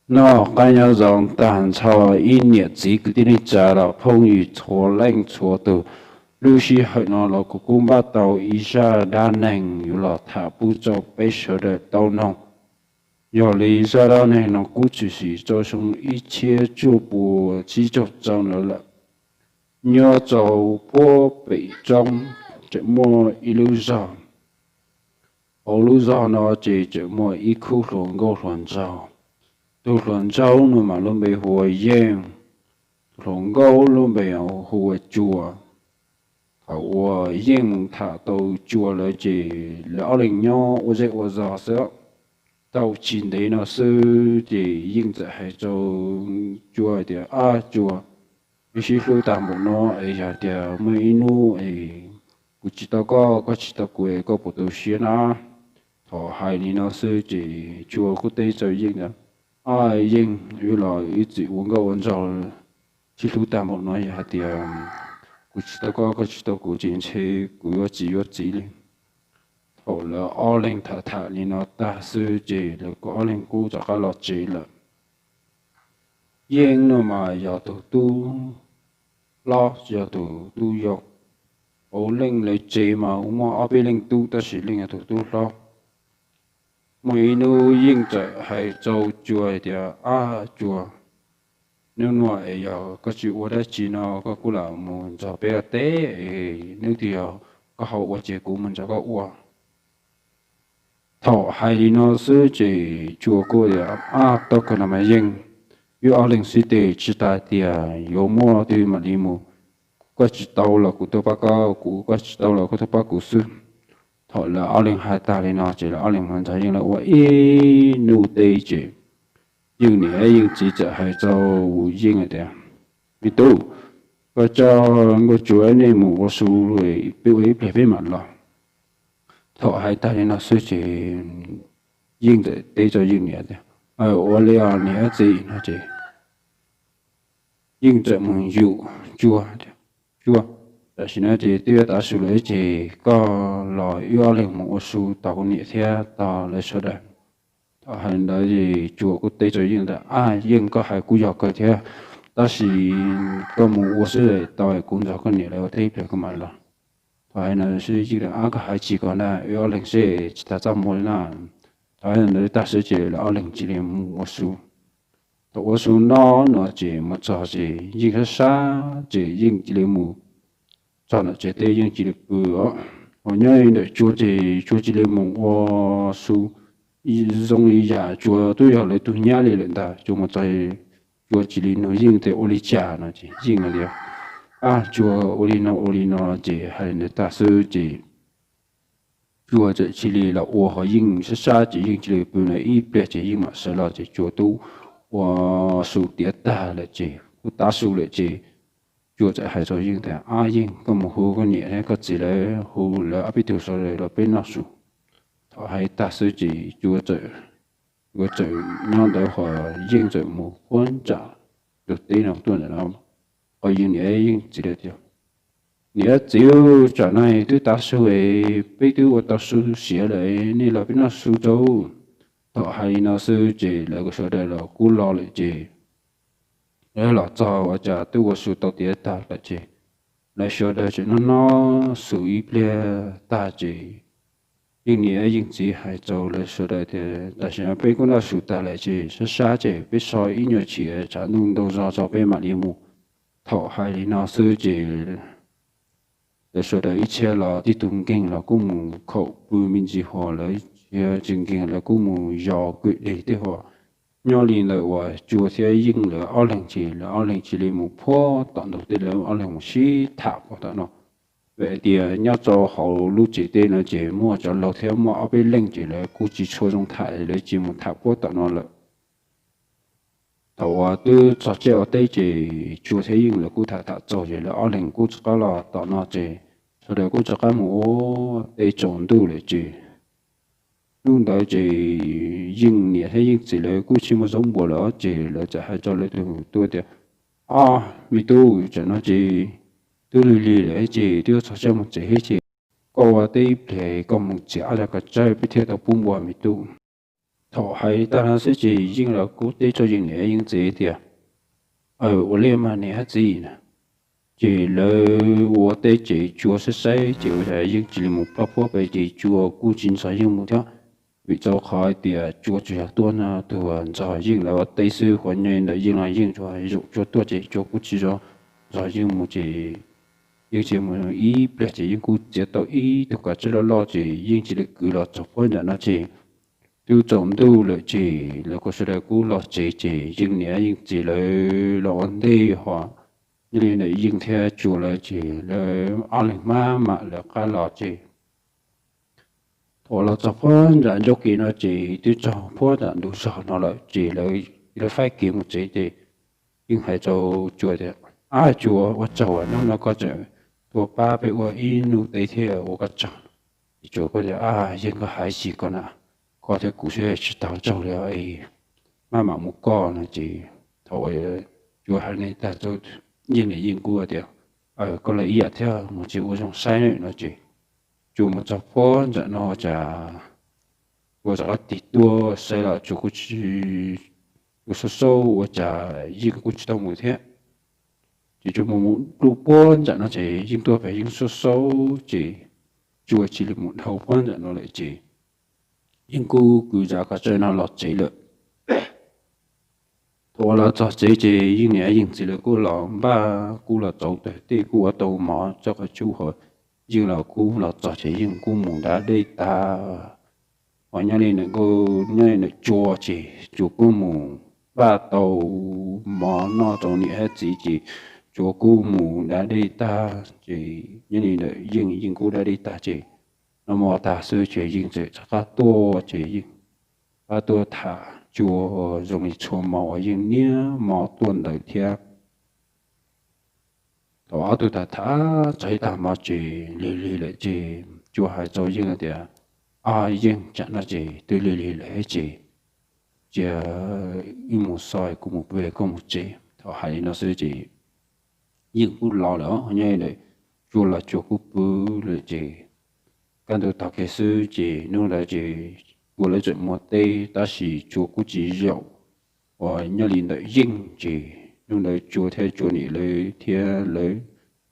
Noj qab nyob zoo tag nrho ib niam txiv kwv tij neej tsa los phooj ywg txhua leej txhua tus. Lub sij hawm no los kuv kuj npaj tau ib zaj dab neeg yuav los tham pub rau peb sawv daws tau mloog. Yog li zaj dab neeg no kuj tshwm sim rau xyoo ib txhiab cuaj puas tsib caug rau ntawd lawm. Nyob rau puag pem roob tseem muaj ib lub zos. Hauv lub zos no ces tseem muaj ib khub hluas nkauj hluas nraug. Tus hluas nraug no mas lub npe hu ua Yeej, tus hluas nkauj lub npe hu ua Cua. Thaum uas Yeej mus tham tau Cua lawm ces lawv ob leeg nyob ua zej ua zos xwb. Tau tsis ntev no xwb ces Yeej txawm hais rau Cua tias, Ab Cua, wb sib hlub tag npaum no es yog tias muaj ib hnub es kuv tsis tau koj, koj tsis tau kuv es koj puas tu siab na? Thaum hais li no xwb ces Cua kuj teb rau Yeej tias, Ab Yeej, wb los wb txawm ua nkauj ua nraug sib hlub tag npaum no, yog hais tias kuv tsis tau koj, koj tsis tau kuv ces ntshe kuv yuav tsis yuav txiv li. Thaum lawv ob leeg tham tham li no tag xwb ces lawv ob leeg kuj rov qab los tsev lawm. Yeej no mas yog tus tub hlob, yog tus tub yau. Hauv Yeej lawv tsev mas muaj ob peb leej tub tab sis Yeej yog tus tub hlob. Muaj ib hnub Yeej txawm hais rau Cua tias, Ab Cua, hnub no es yog koj tsis ua dab tsi no koj kuj lam mus nrog peb ua teb es hnub twg yog koj ho ua ces kuv mus nrog koj ua. Thaum hais li no xwb ces Cua kuj tias, Ab, tau kawg no mas Yeej, wb ob leeg xwb ces tsis tas tias yuav muaj twg mam li mus, koj tsis tau los kuv tuaj pab koj, kuv, koj tsis tau los koj tuaj pab kuv xwb. Thaum lawv ob leeg hais tag li no ces lawv ob leeg mam nrog Yeej lawv ua ib hnub teb ces Yeej niam Yeej txiv txawm hais rau Yeej hais tias, Me tub, koj coj nkauj Cua nej mus ua su, peb ua ib pliag peb mam los. Thaum hais tag li no xwb ces Yeej txawm teb rau Yeej niam tias, Ua li os niam txiv, no ces Yeej txawm mus yum Cua, Cua, tam sim no ces twb yuav tav su lawm ces koj los wb ob leeg mus ua su tos kuv niam thiab tos lawv sawv daws. Thaum hais ntawd ces Cua kuj teb rau Yeej tias, Ab Yeej, koj hais kuj yog kawg thiab, tab sis koj mus ua xwb, tau kuv nrog koj niam lawv ua teb ib pliag koj mam los. Thaum hais no xwb Yeej tias, Ab, koj hais tsis kom na, wb ob leeg seb tsis tas txaj muag li na. Thaum hais ntawd tag xwb ces lawv ob leeg cia li mus ua su. Thaum ua su no no ces mus txog ces Yeej sab sab ces Yeej cia li mus txog ntawm tsev teb Yeej cia li pw os. Ho nyob li ntawm Cua ces Cua cia li mus ua su zoo li yam Cua twb yog lawv tus nyab li lawm ntag. Cua mus txog, Cua cia li nug Yeej tias ua li cas no ces Yeej hais tias, Ab Cua, ua li no ua li no. Ces hais li ntawd tag xwb ces Cua txawm cia li los ua, ho Yeej sab sab ces Yeej cia li pw na ib pliag ces Yeej mam sawv los ces Cua twb ua su tiav tag lawm ces kuj tav su lawm ces Cua txawm hais rau Yeej tias, Ab Yeej, koj mus hu koj niam thiab koj txiv lawv, hu lawv ob peb tug sawv daws los peb noj su. Thaum hais tag xwb ces Cua txawm, Cua txawm nyob ntawd ho Yeej txawm mus puag nram tus teb no tuaj ntawm no. Ho Yeej niam Yeej txiv tias, Niam txiv, tsam no twb tav su es peb twb ua tau su siav lawm, nej los peb noj su rau. Thaum hais li no xwb ces lawv sawv daws los kuj los lawm ces lawv los txog ua cas twb ua su tau tiav tag lawm ces lawv sawv daws tseem noj noj su ib pliag tag ces Yeej niam Yeej txiv hais rau lawv sawv daws tias, Tam sim no peb kuj noj su tag lawm ces sab sab ces peb so ib nyuag chim tshav ntuj ntau zog tso peb mam li mus. Thaum hais li no xwb ces lawv sawv daws ib txhia los tib tug nkeeg los kuj mus khaum pw me ntsis, ho lawv tsis nkeeg lawv kuj mus yos kwm deg tej ho. Nyob li ntawd uas Cua thiab Yeej lawv ob leeg ces lawv ob leeg cia li mus puag tom ntug teb, lawv ob leeg mus sib tham puag tom no. Vim hais tias nyob rau hauv lub tsev teb no ces muaj cov laus thiab muaj ob peb leej ces lawv kuj tsis tshua zoo tham, lawv cia li mus tham puag tom no lawm. Thaum uas twb txog caij ua teb ces Cua thiab Yeej lawv kuj tham tham txaus ces lawv ob leeg kuj rov qab los tom no ces sawv daws kuj rov qab mus ua teb tsaus ntuj lawm ces hnub ntawd ces Yeej niam thiab Yeej txiv lawv kuj tsis muaj zaub npua lawm ces lawv txawm hais rau lawv tus tub tias, Ob, me tub, tsam no ces twb lig lig lawm ces twb yuav txog caij mus tsev thiab ces koj ua teb ib pliag koj mus txiav ob cov kav tsawb peb thiaj tau pub npua me tub. Thaum hais tag no xwb ces Yeej los kuj teb rau Yeej niam Yeej txiv tias, Aw, ua li mas niam txiv na. Ces lawv ua teb ces Tsua saib saib ces ua cas Yeej cia li mus ploj puag pem ces Tsua kuj tsis nrog Yeej mus thiab. Vim rau qhov hais tias Tsua tsuas yog tuaj no tuag nrog Yeej lawv ua teb xwb, qhov nyob ntawm Yeej los Yeej tsuas zaum Tsua tuaj ces Tsua kuj tsis nrog Yeej mus ces Yeej tsis mus ib pliag ces Yeej kuj txiav tau ib tug kav tsawb loj loj ces Yeej cia li kwv los txog puag nram no ces twb tsaus ntuj lawm ces lawv kuj sawv daws kuj los tsev ces Yeej niam Yeej txiv lawv los ua ntej ho nyob li ntawm Yeej thiab Tsua lawv ces lawv ob leeg maj mam lawv qab los ces thaum los txog puag nram ncauj kev no ces twb txog puag nram ntug zos no lawm ces lawv faib kev mus tsev ces Yeej hais rau Tsua tias, Ab Tsua, ua tsaug hnub no koj tseem tuaj pab peb ua ib hnub teb thiab ua koj tsaug. Ces Tsua kuj tias, Ab Yeej, koj hais tsis koj na, koj thiab kuv sib tsis tau tsaug li, maj mam mus koj no ces thaum Tsua hais li tag Yeej niam Yeej kuj tias, Koj los ib yam thiab, mus tsev ua zoo saib no ces Tsua mus txog puag nram no cas Tsua rov qab tig tuaj saib los Tsua kuj tsis, Tsua xub xub ua cas Yeej kuj tsis tau mus thiab. Ces Tsua mus mus dua puag nram no ces Yeej tuaj pem Yeej xub xub ces Tsua cia li mus dhau puag nram no lawm ces Yeej kuj kwv zam kav tsawj no los tsev lawm. Thaum uas los txog tsev ces Yeej niam Yeej txiv lawv kuj los npaj kuj los txaus tag tej kuj ua tau mov tso qhov tsub ho Yeej los kuj los txog ces Yeej kuj mus da dej tag. Ho nyob li ntawm nyob li ntawm Tsua ces Tsua kuj mus npaj tau mov noj rau niam thiab txiv ces Tsua kuj mus da dej tag ces nyob li ntawm Yeej, Yeej kuj da dej tag ces noj mov tag xwb ces Yeej txawm rov qab tuaj ces Yeej rov qab tuaj tham Tsua zoo li txhua hmo uas Yeej niaj hmo tuaj ntawd thiab. Thaum ob tug tham tham txog ib tag hmo ces lig lig lawm ces Tsua hais rau Yeej tias, Ab Yeej, tsam no ces twb lig lig lawm ces cia wb mus so, kuv mus pw koj mus tsev. Thaum hais li no xwb ces Yeej kuj los lawm, nyob li ntawm Tsua los Tsua kuj pw lawm ces kaj ntug tag kis xwb ces hnub ntawd ces Tsua lawv tseem muaj teb tab sis Tsua kuj tsis zaum uas nyob li ntawm Yeej ces hnub ntawd Tsua thiab Tsua niam lawv thiab lawv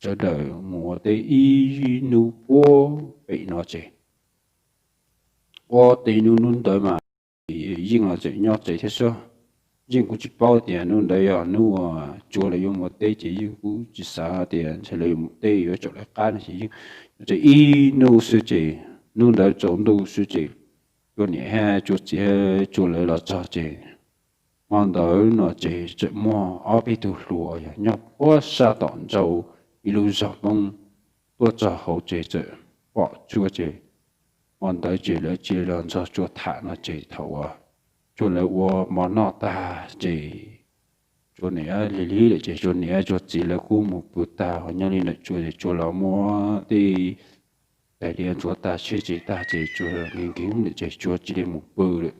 sawv daws mus ua teb ib hnub puag pem no ces ua teb hnub hnub ntawd mas Yeej los tseem nyob tsev thiab xwb. Yeej kuj tsis paub tias hnub ntawd yog hnub uas Tsua lawv yuav mus teb ces Yeej kuj tsis xav tias ntshe lawv yuav mus teb yuav tsum lawv qab no ces Yeej nyob tsev ib hnub xwb ces hnub ntawd tsaus ntuj xwb ces Tsua niam thiab Tsua txiv Tsua lawv los txog ces hmo ntawd no ces tseem muaj ob peb tug hluas yog nyob puag sab tom nraud ib lub zos Hmoob tuaj txog hauv ces txawm pom Tsua ces hmo ntawd ces lawv cia li los nrog Tsua tham no ces thaum uas Tsua lawv ua mov noj tag ces Tsua niam lig lig lawm ces Tsua niam Tsua txiv lawv kuj mus pw tag ho nyob li ntawm Tsua ces Tsua los muab tej tais diav ntxuav tag tshiab tsis tag ces Tsua nkees nkees lawm ces Tsua cia li mus pw lawm.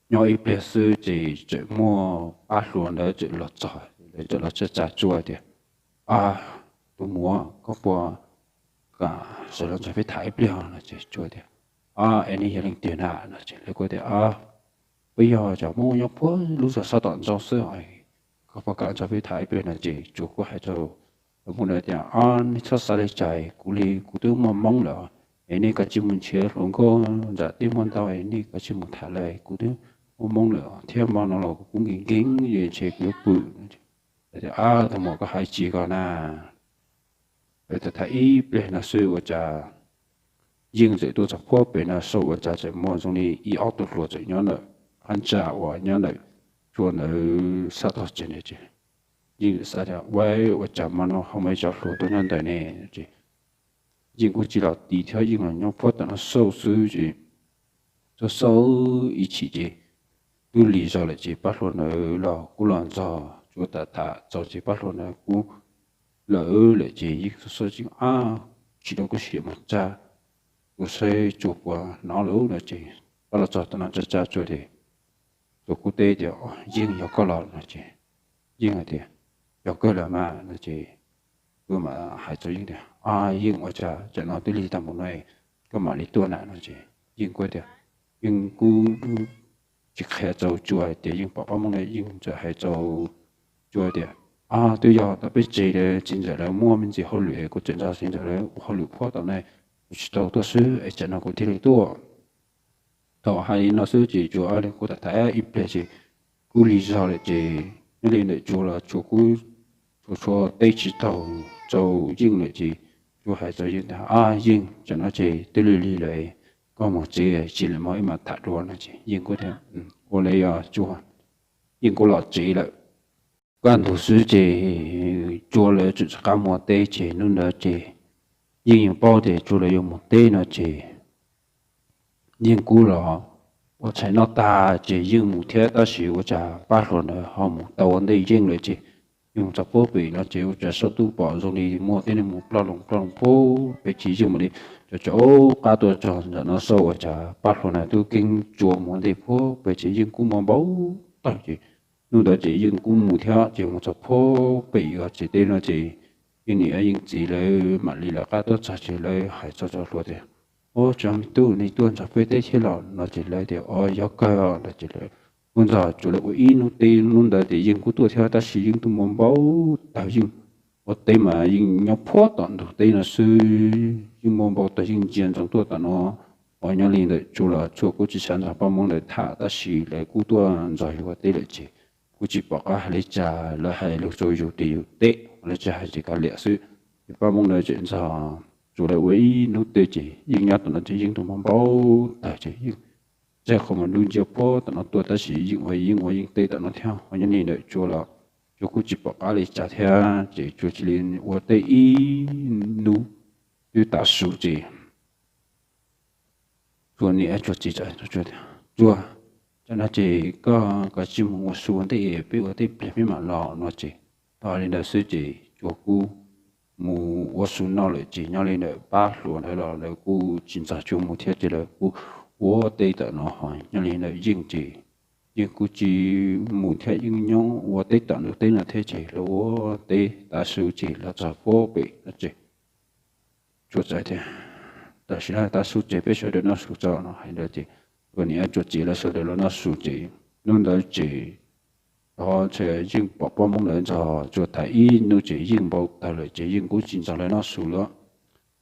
Nyob ib pliag xwb ces txawm muaj pab hluas ntawd txawm los txog, lawv txawm los tsa tsa Tsua tias, Ab, tus muam, koj puas kam sawv los nrog peb tham ib pliag no ces Tsua tias, Ab, es nej yog leej twg na no ces lawv kuj tias, Peb yog cov Hmoob nyob puag lub zos sab tom nraud xwb, koj puas kam nrog peb tham ib pliag no ces Tsua kuj hais rau lawv Hmoob ntawd tias, Ab, nej txhob xav li cas, kuv li kuv twb muaj Hmoob lawm es nej kav tsij mus nrhiav hluas nkauj nram teb muaj ntau es nej kav tsij mus tham lawm, kuv twb muaj Hmoob lawm thiab hmo no los kuv kuj nkees nkees es ntshe kuv yuav pw. Ab, tus muam, koj hais tsis koj na. Lawv tham tham ib pliag no xwb ua cas Yeej txawm tuaj txog puag pem no saib ua cas txawm muaj zoo li ib ob tug hluas txawm nyob ntawm phab ntsa uas nyob ntawm Tsua ntawd sab tog tsev ntawd ces Yeej xav tias, Ua, ua cas hmo no ho muaj ib co hluas tuaj nyob ntawm ne? Ces Yeej kuj tsis los tiv thiab, Yeej los nyob puag tom no xauj xwb ces xauj xauj ib chim ces twb lig zog lawm ces pab hluas ntawd los kuj los nrog Tsua tham tham txaus ces pab hluas ntawd kuj lawm lawm ces Yeej xauj xauj ces, Ab, tsis tau kuv sim mus tsa, kuv saib Tsua puas hnov lawm no ces pab los txog tom no tsa tsa Tsua ces Tsua kuj teb tias, Yeej, yog koj los no ces Yeej hais tias, Yog kawg los mas no ces Tsua mam hais rau Yeej tias, Yeej, ua cas tsam no twb lig tag mus no koj mam li tuaj na no ces Yeej kuj tias, Yeej kuj tsis qhia rau Tsua hais tias Yeej pom pab Hmoob na, Yeej txawm hais rau Tsua tias, Twb yog tau peb tsev txiv ntxawm lawv muaj me ntsis hauj lwm, kuv tseem nrog txiv ntxawm lawv ua hauj lwm phab tom no, kuv tsis tau tuaj xwb es tsam no kuv thiaj li tuaj. Thaum hais li no xwb ces Tsua kuj tham tham ib pliag ces kuj lig zog lawm ces nyob li ntawm Tsua los Tsua kuj tshua tshua teb tsis taus rau Yeej lawm ces Tsua hais rau Yeej tias, Yeej, tsam no ces twb lig lig lawm, koj mus tsev tsis li mas wb mam tham dua no ces Yeej kuj tias, Ua li os Tsua. Yeej kuj los tsev lawm. Kaj ntug xwb ces Tsua lawv tseem rov qab mus teb ces hnub ntawd ces Yeej yeej paub tias Tsua lawv yuav mus teb no ces Yeej kuj los ua tshais noj tag ces Yeej mus thiab, tab sis ua cas pab hluas ntawd ho mus tau ua ntej Yeej lawm ces Yeej mus txog puag pem no ces ua cas saib twb pom zoo li muaj tej neeg mus ploj loo ploj loo puag pem ces Yeej mam li tso tso qab tuaj txog nram no saib ua cas pab hluas ntawd twb keeb Tsua mus ua ntej puag pem ces Yeej kuj npau npau taws ces hnub ntawd ces Yeej kuj mus thiab ces mus txog puag pem tsev teb no ces Yeej niam Yeej txiv lawv mam li lawv qab tuaj txog ces lawv hais txog cov hluas tias, Ua cas me tub nej tuaj nrog peb teb thiab los no ces lawv tias, Ua yog kawg no ces lawv kuj nrog Tsua lawv ua ib hnub teb. Hnub ntawd ces Yeej kuj tuaj thiab tab sis Yeej twb npau npau taws, Yeej ua teb mas Yeej nyob puag tom ntug teb no xwb, Yeej npau npau taws Yeej ntsia ntsoov tuaj tom no. Ua nyob li ntawm Tsua los Tsua kuj tsis xav nrog pab Hmoob ntawd tham tab sis lawv kuj tuaj nrog yus ua teb lawm ces kuj tsis pom qab hais li cas, lawv hais lus rau yus ces yus teb, lawv tsis hais ces kav liam xwb. Ces pab Hmoob ntawd tseem nrog Tsua lawv ua ib hnub teb ces Yeej nyob tom no ces Yeej twb npau npau taws ces Yeej tseg qhov muag dub nciab puag tom no tuaj tab sis Yeej ua Yeej ua Yeej teb tom no thiab. Ua nyob li ntawm Tsua los Tsua kuj tsis pom qab li cas thiab ces Tsua cia li ua teb ib hnub twb tav su ces Tsua niam Tsua txiv tias, Tsua, tsam no ces koj kav tsij mus ua su ua ntej, peb ua teb pliag peb mam los no ces tau li ntawd xwb ces Tsua kuj mus ua su noj lawm ces nyob li ntawm pab hluas ntawd los lawv kuj tsis nrog Tsua mus thiab ces lawv kuj ua teb tom no ho nyob li ntawm Yeej ces Yeej kuj tsis mus thiab, Yeej nyob ua teb tom ntug teb no thiab ces lawv ua teb tav su ces los txog puag pem no ces Tsua txawm tias, Tam sim no tav su ces peb sawv daws noj su tso no hais ntawd ces Tsua niam Tsua txiv lawv sawv daws los noj su ces hnub ntawd ces tod ntshe Yeej pom pab Hmoob lawv nrog Tsua tham ib hnub ces Yeej npau taws lawm ces Yeej kuj tsis nrog lawv noj su lawm.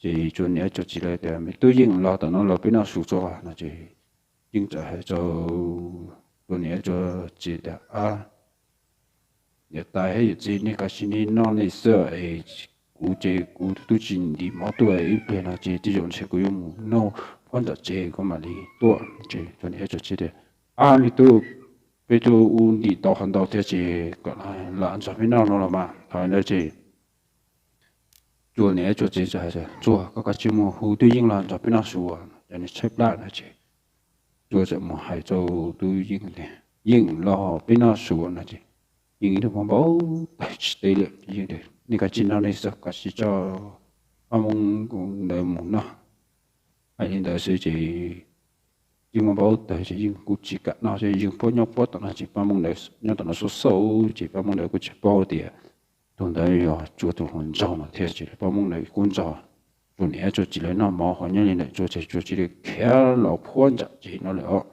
Ces Tsua niam Tsua txiv lawv tias, Me tub Yeej, los tom no los peb noj su tso no ces Yeej txawm hais rau Tsua niam Tsua txiv tias, Ab, niam tais thiab yawm txiv, nej kav tsij noj nej xwb es kuv ces kuv twb tsis ntim mov tuaj, ib pliag no ces tej zaum ntshe kuv yuav mus noj phab ntawm tsev, koj mam li tuaj. Ces Tsua niam Tsua txiv tias, Ab, me tub, peb twb ua ntim tau qhov ntau thiab ces kom lam nrog peb noj no los mas. Thaum ntawd ces Tsua niam Tsua txiv txawm hais tias, Tsua, koj kav tsij mus hu tub Yeej los nrog peb noj su, ces nws tshaib plab no ces Tsua txawm mus hais rau tub Yeej tias, Yeej, los peb noj su no ces Yeej ib tug npau npau taws tsis teb lawm, Yeej tias, Nej kav tsij noj nej xwb, kav tsij tso pab Hmoob ntawd mus noj. Hais li ntawd xwb ces Yeej npau npau taws ces Yeej kuj tsis kam noj, Yeej puab nyob puab tom no ces pab Hmoob ntawd nyob tom no xub xub ces pab Hmoob ntawd kuj tsis paub tias tus ntawd yog Tsua tus hluas nraug no thiab ces pab Hmoob ntawd kuj nrog Tsua niam Tsua txiv lawv noj mov ho nyob li ntawm Tsua ces Tsua cia li khiav los puag nram tsev no lawm os.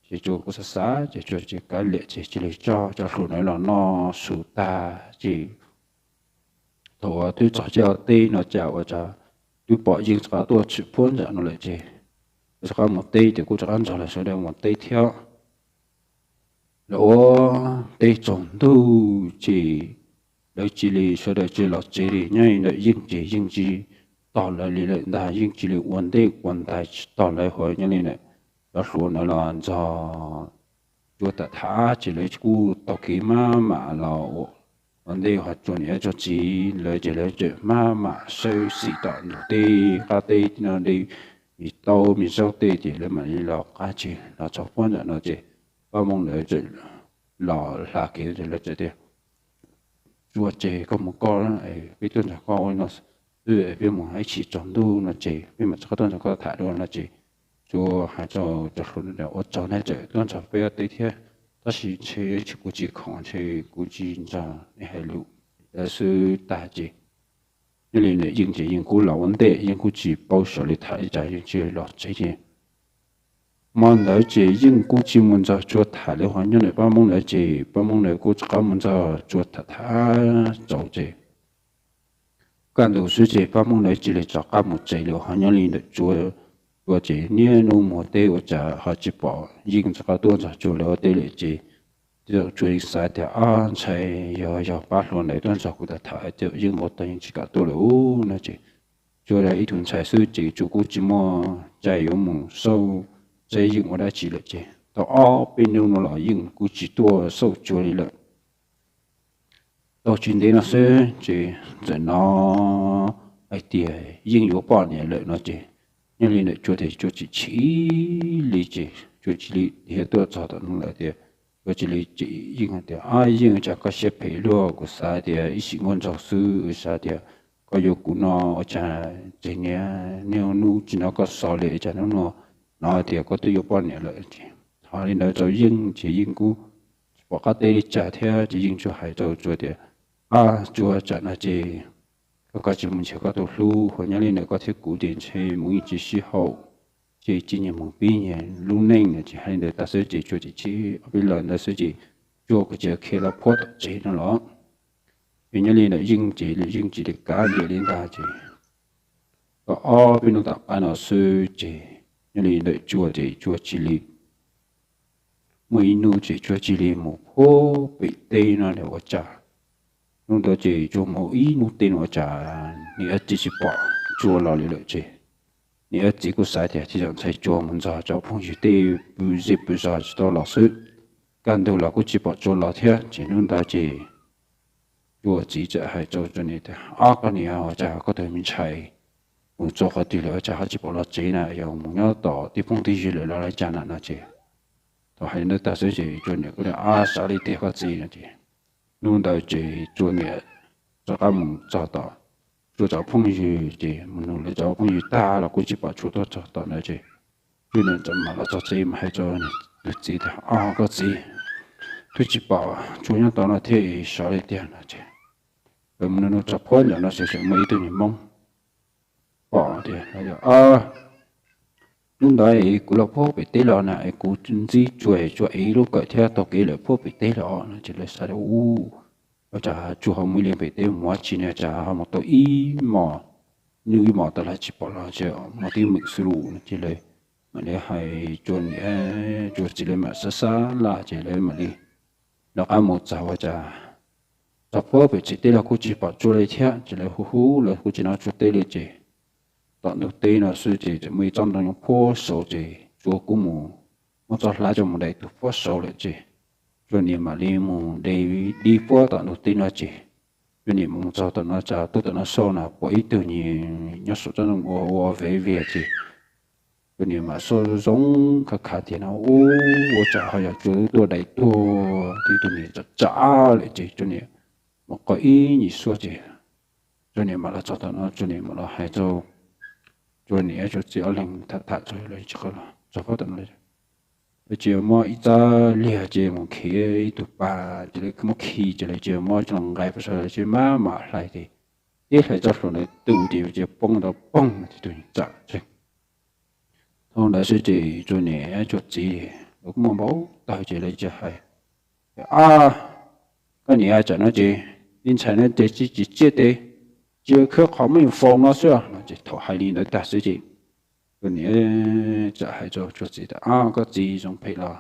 Ces Tsua kuj xav xav ces Tsua cia li kav liam ces cia li coj cov hluas ntawd los noj su tag ces thaum uas twb txog caij teb no cas ua cas twb pom Yeej rov qab tuaj tshwm puag nram no lawm ces rov qab mus teb ces kuj rov qab nrog lawv sawv daws mus teb thiab. Lawv ua teb tsaus ntuj ces lawv cia li sawv daws cia li los tsev li. Nyob li ntawm Yeej ces Yeej tsis tos lawv li lawm ntag, Yeej cia li ua ntej ua ntais tsis tos lawv ho nyob li ntawm cov hluas ntawd los nrog Tsua tham tham ces lawv kuj taug kev maj mam los ua ntej ho Tsua niam Tsua txiv lawv ces lawv tseem maj mam sawb xim tom ntug teb qab teb no de me taub me zaub tej ces lawv mam li los qab ces los txog puag nram no ces pab Hmoob lawv tseem los hla kev ces lawv txawm tias, Tsua, ces koj mus koj, peb tuaj nrog koj ua no xwb, peb mus ib chim tsaus ntuj no ces peb mam rov qab tuaj nrog koj tham dua no ces Tsua hais rau cov hluas tias, Ua tsaug nej tseem tuaj nrog peb ua teb thiab, tab sis ntshe kuv tsis khoom ntshe kuv tsis nrog nej hais lus. Lawv xwb tag ces nyob li ntawm Yeej ces Yeej kuj los ua ntej, Yeej kuj tsis paub sawv li tham li cas, Yeej cia li los tsev ces Hmo ntawd ces Yeej kuj tsis mus nrog Tsua tham li, ho nyob ntawm pab Hmoob ntawd ces pab Hmoob ntawd kuj rov qab mus nrog Tsua tham tham txaus ces kaj ntug xwb ces pab Hmoob ntawd cia li rov qab mus tsev lawm, ho nyob li ntawm Tsua, Tsua ces niaj hnub mus teb ua cas ho tsis pom Yeej rov qab tuaj nrog Tsua lawv ua teb lawm ces Tsua xav tias, Ab, ntshai yog, yog pab hluas ntawd tuaj nrog kuv tham tham, Yeej npau taws yeej tsis kam tuaj lawm no ces Tsua ib tug ntshai xwb ces Tsua kuj tsis muaj cai yuav mus xauj saib Yeej ua dab tsi lawm ces tau ob peb hnub no los Yeej kuj tsis tuaj xauj Tsua li lawm. Tau tsis ntev no xwb ces txawm hnov hais tias Yeej yuav poj niam lawm no ces nyob li ntawm Tsua ces Tsua tsis chim li ces Tsua cia li dhia tuaj txog tom no lawm tias, Tsua cia li cem Yeej tias, Ab, Yeej, ua cas koj siab phem luaj, kuv xav tias ib sim muaj ntsaug xwb, xav tias koj yuav kuv no ua cas tseg niaj hnub tsis hnov koj xov li, cas hnub no hnov tias koj twb yuav poj niam lawm. Hais li ntawd rau Yeej ces Yeej kuj tsis pom qab teb li cas thiab ces Yeej tsuas hais rau Tsua tias, Ab, Tsua, tsam no ces koj, koj tsis mus nrhiav koj tus hlub, ho nyob li ntawm koj thiab kuv ces ntshe mus yeej tsis sib haum, ces cia nyias mus pib nyias lub neej no ces hais li ntawd tag xwb ces Tsua tsis chim ob peb los ntawd xwb ces Tsua kuj cia li khiav los puag tom tsev no los. Ces nyob li ntawm Yeej ces Yeej tsis li kav liam li ntag ces tau ob peb hnub tom qab no xwb ces nyob li ntawm Tsua ces Tsua cia li muaj ib hnub ces Tsua cia li mus puag pem teb no ua cas, hnub ntawd ces Tsua mus ib hnub teb no ua cas niam txiv tsis pom Tsua los li lawm ces niam txiv kuj xav tias tej zaum ntshai Tsua mus nrog cov phooj ywg tej pw zej pw zos tsis tau los xwb. Kaj ntug los kuj tsis pom Tsua los thiab ces hnub ntawd ces Tsua txiv txawm hais rau Tsua niam tias, Ob, koj niam, ua cas koj tus me ntxhais mus txog qhov twg lawm ua cas ho tsis pom los tsev na, yog mus nyob tom tej phooj tej ywg lawm los li cas na no ces thaum hais li ntawd tag xwb ces Tsua niam kuj tias, Ab, xav li tiag koj txiv no ces hnub ntawd ces Tsua niam rov qab mus txog tom Tsua cov phooj ywg ces mus nug lawv cov phooj ywg tag los kuj tsis pom Tsua tuaj txog tom ntawd ces Tsua niam txawm mam los txog tsev mas hais rau tus txiv tias, Ob, koj txiv, twb tsis pom Tsua nyob tom no thiab, xav li tiag no ces lawv mus nug nug txog puag nram no ces txawm muaj ib tug niag Hmoob pom tias, Hnub ntawd kuv los puag pem teb los na es kuv ntsib Tsua, Tsua ev ib lub kawm thiab taug kev lawm puag pem teb los no ces lawv xav tias, Ua cas Tsua ho mus ib leeg pem teb mus ua dab tsi ne, cas ho mus tau ib hmos, nub ib hmos tas los tsis pom los, mus tib meem xwb lus no ces lawv mam li hais Tsua niam Tsua txiv lawv mam xav xav laj ces lawv mam li rov qab mus txog ua cas txog puag pem tsev teb los kuj tsis pom Tsua li thiab ces lawv hu hu los kuj tsis hnov Tsua teb li ces tom ntug teb no xwb ces txawm muaj ib tsob ntoo nyob puag saud ces Tsua kuj mus muab txoj hlab coj mus dai tus puag saud lawm ces Tsua niam mam li mus de dib puag tom ntug teb no ces Tsua niam mus txog tom no tsa tuaj tom no xauj na pom ib tug niag nyob saum tsob ntoo ua ua viv vias ces Tsua niam mam xauj zoo zoo khav khav tias no, Ub, ua cas ho yog Tsua tuaj dai tuag, tib tug niag tsam tsam lawm ces Tsua niam mus qhov ib nyuag suab ces Tsua niam mam los txog tom no Tsua niam mam los hais rau Tsua niam Tsua txiv ob leeg tham tham txog lawv tsis qab los txog puag tom no ces muab ib txab liag ces mus khi ib tug pas ces lawv muab khi ces lawv cia li muab coj los nqaij puag saud ces maj mam hlais ces tib hlais txoj hlua ntawd tu ces cia li poob ntawd poob tib tug tsam tseeg. Thaum ntawd xwb ces Tsua niam Tsua txiv lawv kuj muaj npau taws ces lawv cia hais, Ab, koj niam, tsam no ces tib ntshai no ces tsis tsim txiaj tes, cia khawb qhov muaj faus no xwb no ces thaum hais li ntawd tag xwb ces Tsua niam txawm hais rau Tsua txiv tias, Ab, koj txiv, zoo phem los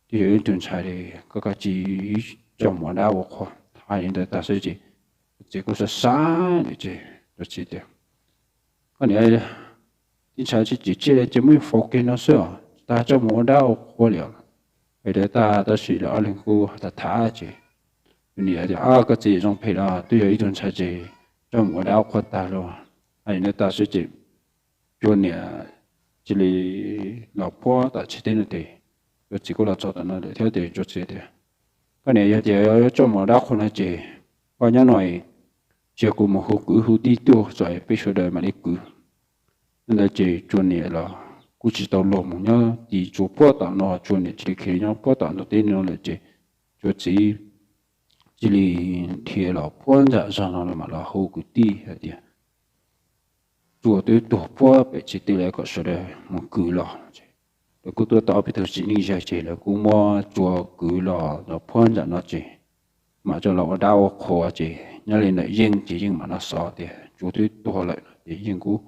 twb yog ib tug ntxhais li, koj kav tsij coj mus ua dab ua qhua. Hais li ntawd tag xwb ces Tsua txiv kuj xav xav lawm ces Tsua txiv tias, Koj niam, tib ntshai tsis tsim txiaj li ces muab faus kiag no xwb os, tsis tas coj mus ua dab ua qhua li os. Hais li ntawd tag tab sis lawv ob leeg kuj tham tham ces Tsua niam tias, Ab, koj txiv, zoo phem los twb yog ib tug ntxhais ces coj mus ua dab ua qhua tag los. Hais li ntawd tag xwb ces Tsua niam cia li los puag tom tsev teb no ces Tsua txiv kuj los txog tom no lawm thiab ces Tsua txiv tias, Koj niam, yog tias yuav coj mus ua dab qhua no ces koj nyob no, cia kuv mus hu kwv hu tij tuaj tso peb sawv daws mam li kwv. Hnub ntawd ces Tsua niam los kuj tsis tau luag mus nyob tim Tsua puag tom no, Tsua niam cia li khiav nyob puag tom ntug teb no lawm ces Tsua txiv cia li dhia los puag nram zos no los mam los hu kwv tij hais tias Tsua twb tuag puag pem tsev teb lawm kom sawv daws mus kwv los. Lawv kuj tuaj tau ob peb tug txiv neej yawg ces lawv kuj muab Tsua kwv los puag nram no ces mam coj los ua dab ua qhua ces nyob li ntawm Yeej ces Yeej mam no xav tias Tsua twb tuag lawm no ces Yeej kuj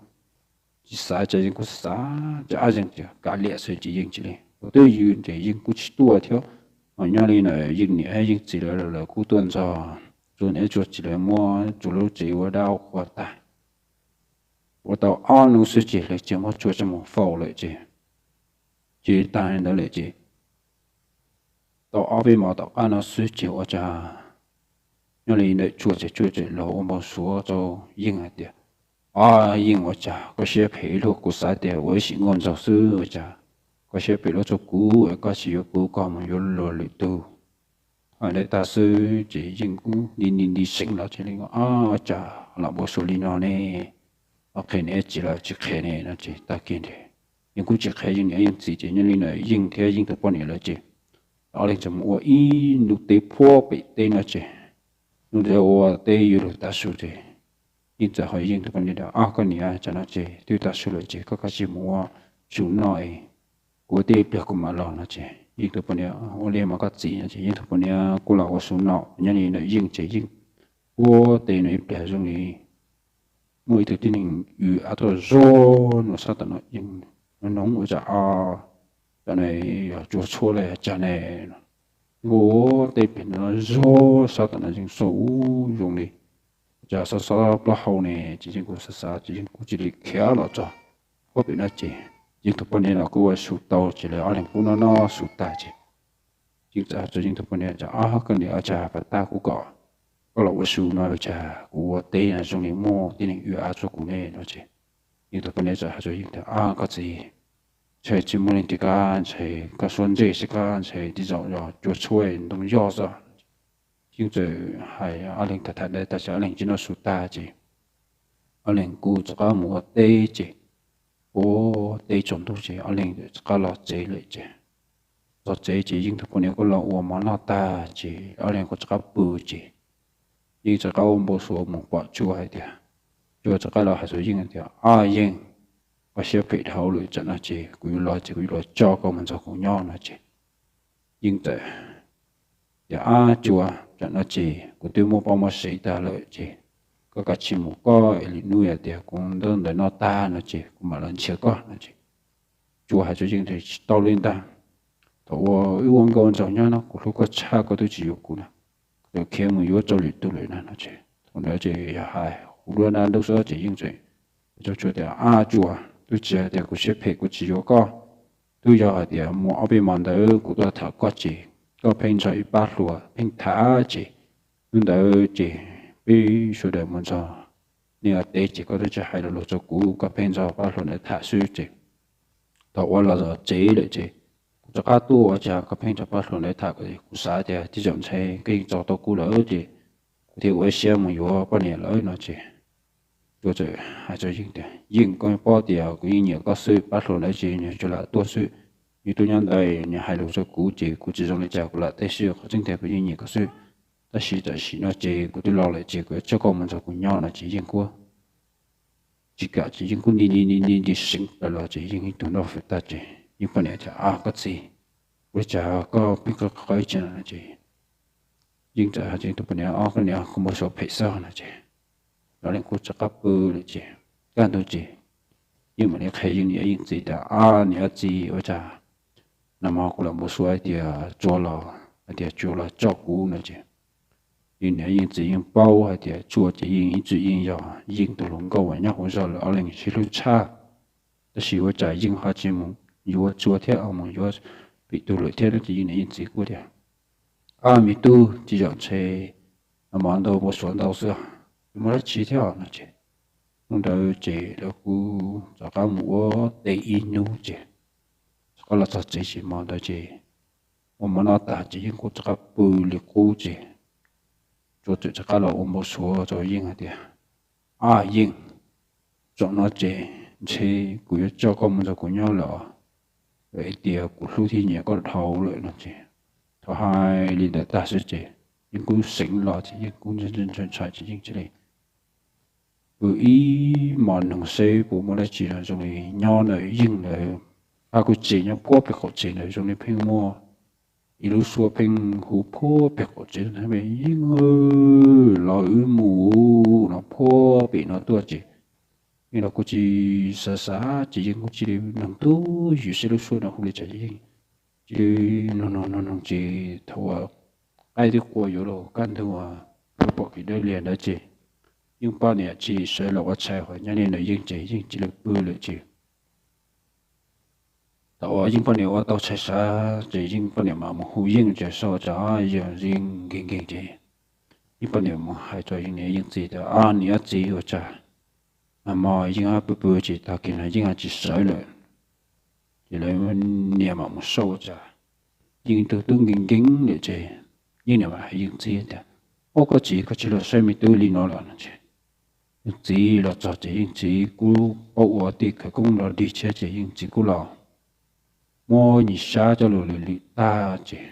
tsis xav, ces Yeej kuj xav ces ab Yeej tias kav liam xwb ces Yeej cia li ua twb ywm ces Yeej kuj tsis tuaj thiab. Ho nyob li ntawm Yeej niam Yeej txiv lawv, lawv kuj tuaj nrog Tsua niam Tsua txiv lawv muab Tsua lub tsev ua dab ua qhua tag. Ua tau ob hnub xwb ces lawv cia muab Tsua coj mus faus lawm ces cia li tag li ntawd lawm ces tau ob peb hmo tom qab no xwb ces ua cas nyob li ntawm Tsua ces Tsua txawm los ua npau suav rau Yeej hais tias, Ab Yeej, ua cas koj siab phem ib luag? Kuv xav tias ua ib sim nkauj nraug xwb, ua cas koj siab phem luaj rau kuv es koj tsis yuav kuv, koj mus yuav luag lwm tus? Hais ntawd tag xwb ces Yeej kuj nti nti nti seev los cia li, Ab, ua cas lam npau suav li no ne? Ho qhia niam txiv los tsis qhia ne no ces tag kis ntawd Yeej kuj tsis qhia Yeej niam Yeej txiv ces nyob li ntawm Yeej thiab Yeej tus poj niam lawm ces ob leeg txawm mus ua ib ntu teb puag pem teb no ces hnub ntawd ua teb yuav luag tav su ces Yeej txawm hais Yeej tus poj niam tias, Ab koj niam, tsam no ces twb tav su lawm ces koj kav tsij mus ua su noj es kuv ua teb ib pliag kuv mam los no ces Yeej tus poj niam, Ua li mas koj txiv no ces Yeej tus poj niam kuj los ua su noj. Nyob li ntawm Yeej ces Yeej ua teb no ib pliag zoo li muaj ib tug tib neeg ua av tuaj zog no sab tom no, Yeej nug ua cas, Tsam no yog Tsua tshuab los yog cas ne? Ua teb ib pliag no zog sab tom no Yeej xauj ub zoo li cas xob xob plaub hau ne ces Yeej kuj xav xav ces Yeej kuj cia li khiav los txog puag pem no ces Yeej tus poj niam los kuj ua su tau ces lawv ob leeg kuj noj noj su tag ces Yeej txawm hais rau Yeej tus poj niam tias, Ab koj niam, ua cas pas tag kuv kom koj los ua su no ua cas kuv ua teb no zoo li muaj tib neeg ua av rau kuv ne no ces Yeej tus poj niam txawm hais rau Yeej tias, Ab koj txiv, ntshe tsis muaj leej twg, koj ntshe koj suab ntsej xwb, koj ntshe tej zaum yog Tsua tshuab ntoo yoj xwb. Yeej txawm hais ob leeg tham tham ntawd tag ces ob leeg cia noj su tag ces ob leeg kuj rov qab mus ua teb ces ua teb tsaus ntuj ces ob leeg rov qab los tsev lawm ces txog tsev ces Yeej tus poj niam kuj los ua mov noj tag ces ob leeg kuj rov qab pw ces Yeej rov qab ua npau suav mus pom Tsua hais tias, Tsua rov qab los hais rau Yeej hais tias, Ab Yeej, koj siab phem dhau lawm, tsam no ces kuv yuav los ces kuv yuav los coj koj mus nrog kuv nyob no ces Yeej txawm tias, Ab Tsua, tsam no ces kuv twb muaj poj muaj sev tag lawm ces koj kav tsij mus koj es lwm hnub yog tias kuv ntaub ntawv noj tag no ces kuv mam los nrhiav koj no ces Tsua hais rau Yeej tias, Tsis tau li ntag. Thaum ua wb ua nkauj ua nraug nyob no kuv hlub koj tshaj, koj twb tsis yuav kuv na, koj khiav mus yuav rau lwm tus lawm na no ces thaum ntawd ces yog hais ua dab ntub xwb ces Yeej txawm hais rau Tsua tias, Ab Tsua, twb tsis hais tias kuv siab phem kuv tsis yuav koj, twb yog hais tias muaj ob peb hmo ntawd kuv tuaj tham koj ces koj pheej nrog ib pab hluas pheej tham ces hnub ntawd ces peb sawv daws mus nrog nej ua teb ces koj twb tsis hais lo lus rau kuv, koj pheej nrog pab hluas ntawd tham xwb ces thaum ua los txog tsev lawm ces kuv rov qab tuaj ua cas koj pheej nrog pab hluas ntawd tham, kuv xav tias tej zaum ntshe koj yeej tso tau kuv lawm ces kuv thiaj ua ib siab mus yuav poj niam lawm no ces Tsua txawm hais rau Yeej tias, Yeej, koj paub tias kuv yeej nyiam koj xwb, pab hluas ntawd ces nws tsuas lam tuaj xwb, nws tuaj nyob ntawd nws hais lus rau kuv ces kuv tsis zoo li cas kuv lam teb xwb, qhov tseeb tiag kuv yeej nyiam koj xwb. Tab sis tam sim no ces kuv twb laus lawm ces kuv yuav coj koj mus nrog kuv nyob no ces Yeej kuj tsis kam ces Yeej kuj nti nti nti nti seev plaws los ces Yeej ib tug nrauj fwm tag ces Yeej poj niam tias, Ab koj txiv, ua li cas koj pheej qw qw ib tse no ces Yeej txawm hais rau Yeej tus poj niam, Ob koj niam, kuv npau suav phem xwb no ces ob leeg kuj rov qab pw lawm ces kaj ntug ces Yeej mam li qhia Yeej niam Yeej txiv tias, Ab niam txiv, ua cas nag hmo kuv lam npau suav hais tias Tsua los, hais tias Tsua los coj kuv no ces Yeej niam Yeej txiv yeej paub hais tias Tsua ces yeej ib txwm yeej yog Yeej tus hluas nkauj uas nyob hauv zos lawm, ob leeg sib hlub tshaj. Tab sis ua cas Yeej ho tsis mus yuav Tsua thiab, mus yuav pem tug lawm thiab no ces Yeej niam Yeej txiv kuj tias, Ab me tub, tej zaum ntshe nag hmo ntau npau suav ntau xwb, tsis muaj dab tsi thiab no ces hnub ntawd ces lawv kuj rov qab mus ua teb ib hnub ces rov qab los txog tsev ces hmo ntawd ces ua mov noj tag ces Yeej kuj rov qab pw li qub ces Tsua txawm rov qab los ua npau suav rau Yeej hais tias, Ab Yeej, zaum no ces ntshe kuv yuav coj koj mus nrog kuv nyob lawm, vim tias kuv hlub thiab nyiam koj dhau lawm no ces thaum hais li ntawd tag xwb ces Yeej kuj seev los ces Yeej kuj ntshai ntshai ces Yeej cia li pw ib hmos nug seb puas muaj dab tsi no zoo li nyob ntawm Yeej ntawd Pab kuv tsev nyob puag pem qaum tsev ntawd zoo li pheej muaj ib lub suab pheej hu puag pem qaum tsev, Yeej, los wb mus no, puag pem no tuaj ces Yeej los kuj tsis xav xav ces Yeej kuj cia li nug ntu zus saib lub suab no hu li cas, Yeej cia li nug nug nug nug ces thaum uas qaib twb qua yuav los kaj ntug uas pom kev dawb lias ntawd ces Yeej poj niam tsis sawv los ua tshais hos nyob li ntawd Yeej ces Yeej cia li pw lawm ces thaum uas Yeej poj niam ua tau tshais sav ces Yeej poj niam mam mus hu Yeej ces sau tas yog Yeej nkees nkees ces Yeej poj niam mus hais rau Yeej niam Yeej txiv tias, Niam txiv, ua cas hmo Yeej pw pw ces tag kis no Yeej tsis sawv lawm. Ces lawv niam mam mus sau tas Yeej tug tub nkees nkees lawm ces Yeej niam mam hais Yeej txiv tias, Ub, koj txiv, koj tsis los saib me tub li no los? Yeej txiv los txog ces Yeej txiv kuj paub ua tej khawv koob los dig thiab ces Yeej txiv kuj los muab nyias sab coj los lwm lwm tag ces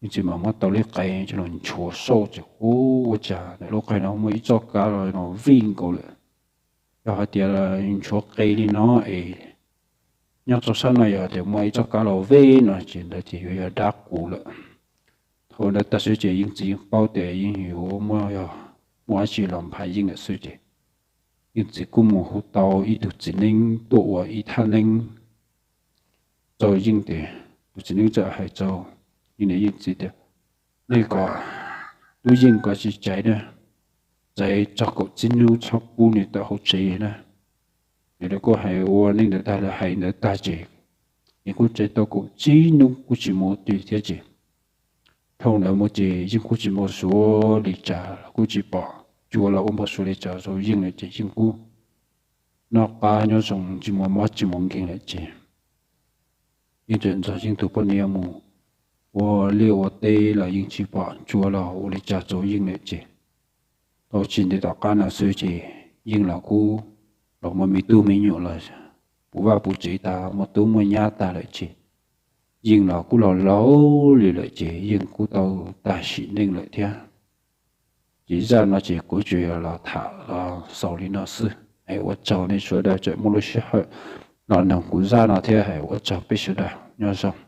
Yeej txiv mam muab tau lub qe coj los nchuav saib ces ub, ua cas ntawm lub qe no muaj ib txoj kab los no vij nkaus lawm. Yog hais tias nchuav qe li no es nyob rau sab no yog tias muaj ib txoj kab los vij no ces ntawd ces yuav yog dab qus lawm. Thaum ntawd tag xwb ces Yeej txiv yeej paub tias Yeej yuav muaj, yog muaj dab tsi los nphav Yeej lawm xwb ces Yeej txiv kuj mus hu tau ib tug txiv neeb tuaj ua ib thaj neeb rau Yeej ces tus txiv neeb txawm hais rau Yeej niam Yeej txiv tias, Nej kom tub Yeej kom tsis tsaiv na, tsaiv txog kaum tsib hnub txhob pub nws tawm hauv tsev na. Ces lawv kuj hais ua neej ntawd tag, lawv hais ntawd tag ces Yeej kuj tsaiv tau kaum tsib hnub kuj tsis mus twg thiab ces dhau ntawd mus ces Yeej kuj tsis npau suav li cas, kuj tsis pom Cua los ua npau suav li cas rau Yeej lawm ces Yeej kuj noj qab nyob zoo tsis muaj mob tsis muaj nkeeg lawm ces Yeej tseem nrog Yeej tus poj niam mus ua liaj ua teb los yeej tsis pom Cua los ua li cas rau Yeej lawm ces tau tsis ntev tom qab no xwb ces Yeej los kuj los muaj me tub me nyuam los puv vaj puv tsev tas, muaj tub muaj nyab tag lawm ces Yeej los kuj los laus li lawm ces Yeej kuj tau tag sim neej lawm thiab. Ces zaj no ces kuv tsuas yog los tham los xaus li no xwb es ua tsaug nej sawv daws tseem muaj lub sij hawm los noog kuv zaj no thiab es ua tsaug peb sawv daws, nyob zoo.